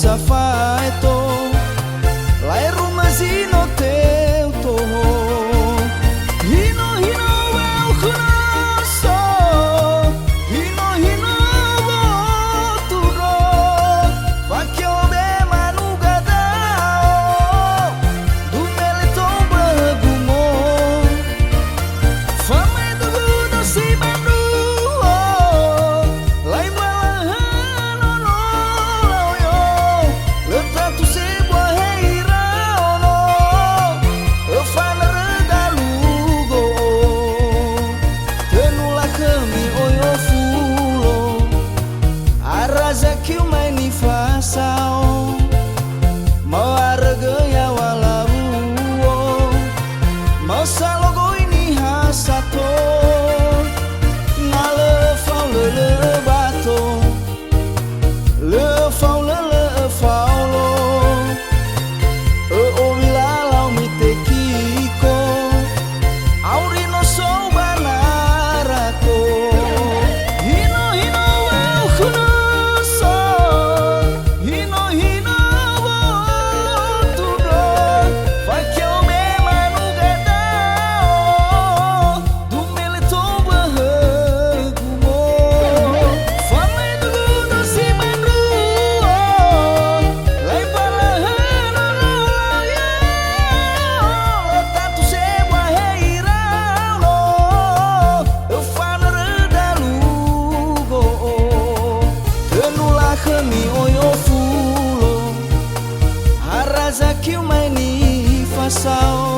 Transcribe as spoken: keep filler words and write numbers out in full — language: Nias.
Safaeto, laeru mazino teu toho. Hino-hino wa'aukhu noso, hino-hino wotu ndro, fakeo be manuga da'o, dumele tou mböhögu mo. Famaedogudo si banduo, lai mbalaha nono laoyo, lö tatu sebua he iraono, öfanörö dalugo, tönula khömi oi ofulo, ara zakiu mai nifasao. Ma'arögö yaŵa lawuo, ma'ösa logoi niha sato. Na lö fao lölö bato, lö fao lölö faolo. Ö'owila lau mitekiko, auri no sou ba narako. Hino-hino wa'aukhu noso, hino-hino wotu ndro, fakeo me manuga da'o, dumele tou mböhögu mo. Famaedogudo si banduo, lai mbalaha nono laoyo, lö tatu sebua he iraono, öfanörö dalugo, tönula khömi oi ofulo, ara zakiu mai nifasao.